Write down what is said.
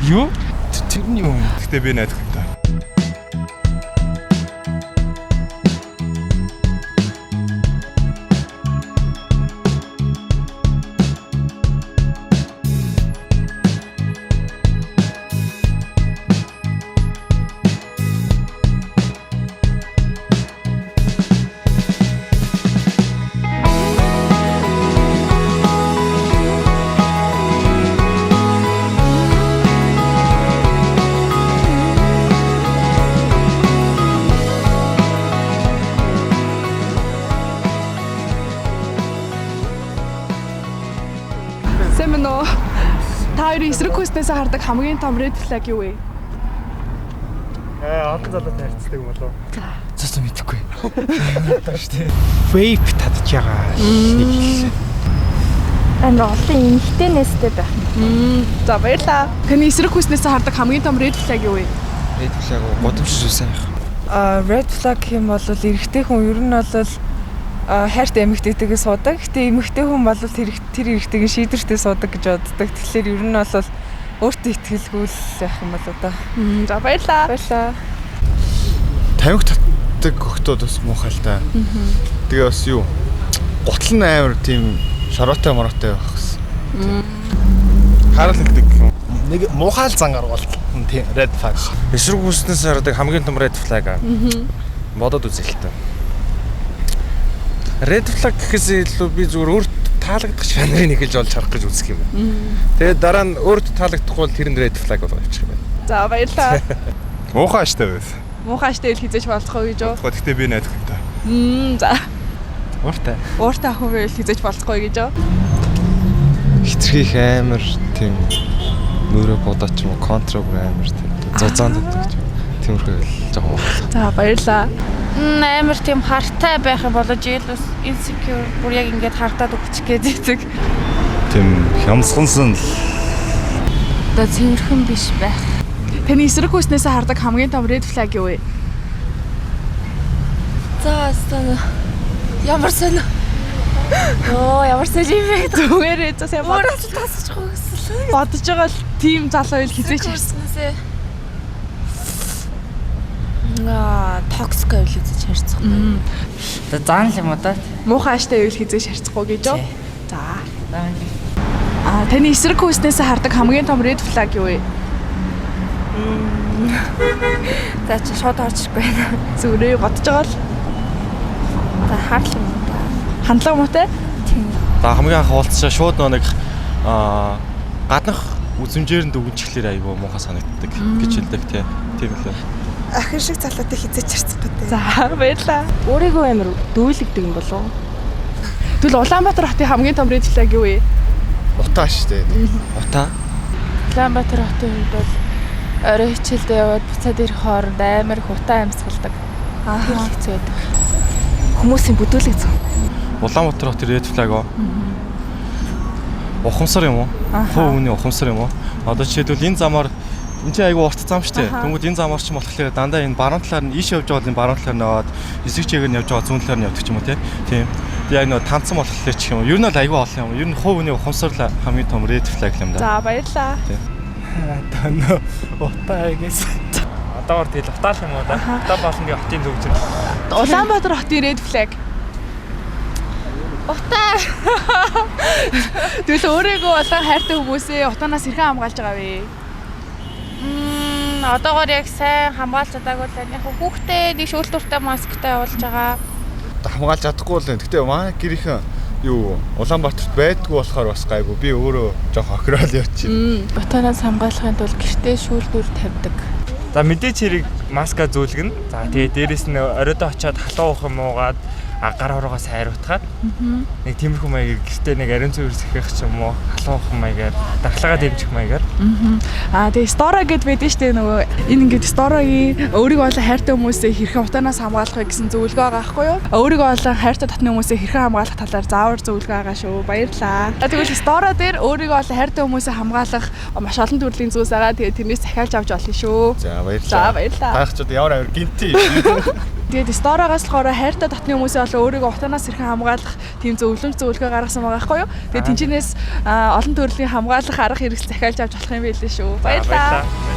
Юу? Тэр нь юу юм? Гэхдээ би найдах хэрэгтэй. Сайн байна уу? Та хоёрын эсрэг хүйснээс хардаг хамгийн том red flag юу вэ? Олон залуутай харьцдаг юм болов уу? За мэдэхгүй. Vape татж байгаа. Нэг хэлсэн. Амар олон эмэгтэй нэстэй байх. За баярлаа. Таны эсрэг хүйснээс хардаг хамгийн том red flag юу вэ? Red flag годамж зүйлсэн юм. Red flag гэх юм бол эрэгтэй хүн ер нь бол хайртай эмэгтэйтэйгээ суудаг. Гэтэ эмэгтэй хүн бол тэр эрэгтэйгээ шийдвэртэй суудаг гэж боддог. Тэгэхээр ер нь бол өөртөө итгэлгүй л байх юм болоо да. За баярлаа. Баярлаа. Тамхи татдаг хөхтүүд бас муухай л та. Тэгээ бас юу? Гутал нь амар тийм шороотой мороотой байх гэсэн. Харал хэлдэг гэх юм. Нэг муухай л зан гарвал тийм red flag. Эсрэг хүснээс хардаг хамгийн том red flag аа. Бодоод үзье л та. Red flag гэхээс илүү би зүгээр өөрт таалагдах чанарыг эхэлж олж харах гэж үзэх юм байна. Тэгээд дараа нь өөрт таалагдахгүй бол тэр нь red flag болоо явчих юм байна. За баярлаа. Муухай аштай байв. Муухай аштай ил хизээж болцохгүй гэж юу? Гэхдээ би найдах хэрэгтэй. За. Ууртай. Ууртай ах хүн байвал хизээж болцохгүй гэж юу? Хитрхи их амар тийм нүрэ бодоо ч юм уу контра бүр амар тийм зузаан дутдаг ч юм. Тиймэрхүү л жоохон муухай. За баярлаа. Амар тийм хартай байх юм болоо jealous, insecure бүр яг ингээд хартаад өгчих гээд идэг. Тийм хямсгансан л Одоо цэвэрхэн биш байх. Таны эсрэг хүйснээс хардаг хамгийн том red flag юу вэ? За сан ямар сон. Йоо ямар сон юм бэ? Зүгээрээ за сайн бод. Өөрөө л тасчих гэсэн. Бодож байгаа л тийм залуу байл хизээж харсан. Токсик байвал үзэж харьцахгүй. За заан л юм уу да? Муухай аштай байвал хизээж харьцахгүй гэж юу? За. Аа таны эсрэг хүйснээс хардаг хамгийн том red flag юу вэ? За чи шууд орж ирэхгүй байна. Зүгээрээ бодож байгаа л За хаарлаа юм да. хандлага муутай. За хамгийн анх уулзчаа шууд нөө нэг гаднах үзмжээр нь дүгнчихлээр айгүй муухай санагддаг гэж хэлдэг тий. Тийм лээ. Ахин шиг залуутай хизээч харьцахгүй дээ. За баярлаа. Өөрийгөө амар дүүлэгдэг юм болов уу? Тэгвэл Улаанбаатар хотын хамгийн том red flag юу вэ? утаа штэ. Утаа Улаанбаатар хотын хувьд бол орой хичээлдээ яваад буцаад ирэх хооронд амар их утаа амьсгалдаг. Тэр л хэцүү байдаг. Хүмүүсийн бүдүүлэг зүг. Улаанбаатар хотын red flag оо. Ухамсар юм уу? Хувь хүний ухамсар юм уу? Одоо жишээлбэл энэ замаар энэ чинь айгүй урт зам шүү дээ. Тэнгүүд энэ замаар чинь болохоор дандаа энэ баруун талаар нь ийш явж байгаа бол энэ баруун талаар нь яваад эсрэг чигээр нь явж байгаа зүүн талаар нь явдаг ч юм уу тий. Тийм. Тэгээ яг нөө танцсан болохоор ч юм уу. Ер нь бол айгүй олон юм. Ер нь хувь хүний ухамсар л хамгийн том red flag юм да. За баярлаа. Одоо нөө утаа гэсэн. Одоогор тэгэл утаа л юм уу да? Утаа болон би хотын зүгжин. Улаанбаатар хотын red flag. Утаа Тэгвэл өөрийгөө улаан хайртай хүмүүсээ утаанаас хэрхэн хамгаалж байгаа вэ? Одоогор яг сайн хамгаалж чадаагүй л байна. Яг хүүхдээ нэг шүүлтүүртэй масктай явуулж байгаа. Хамгаалж чадахгүй л байна. Гэхдээ манай гэрийнхэн юу Улаанбаатарт байдгүй болохоор бас гайгүй. Би өөрөө жоох охирол явчих. Утаанаас хамгаалахын тулд гэртээ шүүлтүүр тавьдаг. За мэдээч хэрэг маска зүүлгэн. За тэгээ дээрэс нь оройдоо очиод халуун уух юм уугаад гар хорогоо сайн хариутгаад нэг тиймэрхүү маягаар гэртээ нэг ариун цэвэр сэхэх ч юм уу халуун уух маягаар дархлаагаа дэмжих маягаар. Аа тэгээ стора гэд байдэн штэ нөгөө энэ ингээд сторогийн өөрийгөө олон хайртай хүмүүсээ хэрхэн утаанаас хамгаалах вэ гэсэн зөвлөгөө байгаа байхгүй юу? Өөрийгөө олон хайртай татны хүмүүсээ хэрхэн хамгаалах талаар заавар зөвлөгөө байгаа шүү. Баярлалаа. Тэгвэл стора дээр өөрийгөө олон хайртай хүмүүсээ хамгаалах маш олон төрлийн зүйлс байгаа. Тэгээ тэрнээс захиалж авч болно шүү. За баярлалаа. За баярлалаа. Таах ч одоо ямар амар гинти. Тэгээд Сторагаас болохоор хайртай дотны хүмүүсээ болоо өөрийгөө утаанаас хэрхэн хамгаалах тийм зөвлөмж зөвлөгөө гаргасан байгаа байхгүй юу? Тэгээд тэнчнээс олон төрлийн хамгаалах арга хэрэгсэл захиалж авч болох юм байлээ шүү. Баярлалаа.